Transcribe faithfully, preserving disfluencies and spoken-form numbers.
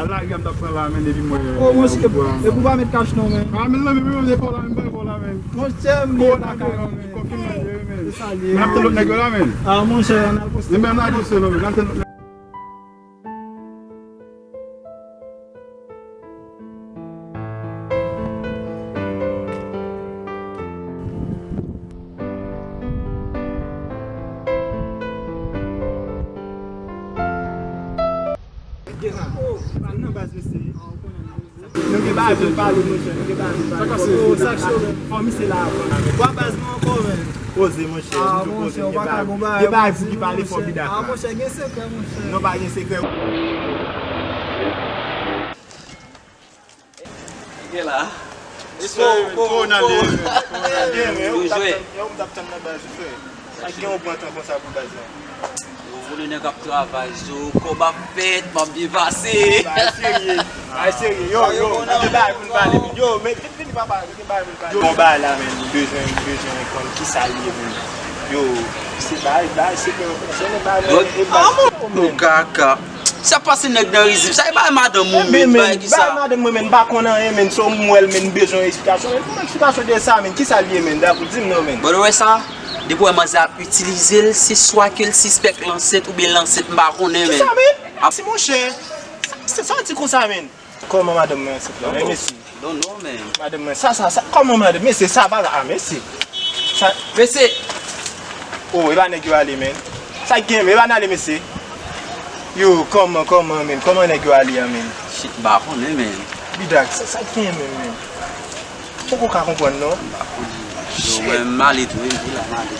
Lari a m t ap pran la, men, epi mwen. Oh, monchè, epi w pa met kach non, men. Ah, men, non, men, men, men, men, men, men. Monchè, m liye lakay mwen, men. Konfin mwen, men. Se sa l ye. Men, ap tann lòt nèg yo la, men. Ah, monchè, ann al poste. Men, men, ann al poste, non, men, ann tann lòt nèg. Nou gen bagay pou n pale, monchè. Nou gen bagay pou n pale. Fò misye la avan. Bwa baz mwen ankò, men. Poze, monchè. Ah, monchè, ou pa ka gon bagay. Gen bagay pou ki pale fò bida. Ah, monchè, gen sekrè, monchè. Non, pa gen sekrè. Gen la. Mesye, twò nan li, men. Twò nan li, men. Ou t ap tann, ou t ap tann nan baz ou, frè. Sa gen yon pran tan konsa pou baz la. Yo, vole nèg ap travay, zo, kòb ap fèt, m ap byen pase. Bagay serye, bagay serye. Yo, yo, nou gen bagay pou n pale, men. Yo, men, vin, vin, papa, nou gen bagay pou n pale. Yo, bon bagay la, men, m bezwen, m bezwen konn kisa l ye, men. Yo, se bagay, bagay, se ke, se yon bagay, men, e bagay, men. Kaka. Sa pase nèg nan rizib. Sa e bay madanm ou, men, bay ki sa? Bay madanm mwen, men, m pa konn anyen, men, so m wè l, men, m bezwen yon eksplikasyon, men, m eksplikasyon de sa, men, kisa l ye, men, dakou, di m non, men. Bon, ou wè sa? Depi w wè manzè ap itilize l, se swa ke l sispèk l ansent oubyen l ansent, m pa konnen, men. Kisa, men? Si, monchè. Sa, sa di konsa, men. Kòman madanm mwen ansent la, men, mesye? Don't know, man. Madanm mwen, sa, sa, sa, kòman madanm, mesye, sa pa la, a, mesye. Sa, mesye. Oh, e pa nèg yo ale, men. Sa k gen, men, e pa n ale, mesye. Yo, kòman, kòman, men, kòman nèg yo ale a, men? Shit, m pa konnen, men. Bidak, sa, sa k gen, men, men? Poko ka konprann, non. M pa konnen. Yo, mwen, m ale tou, wi, m di la, m ale.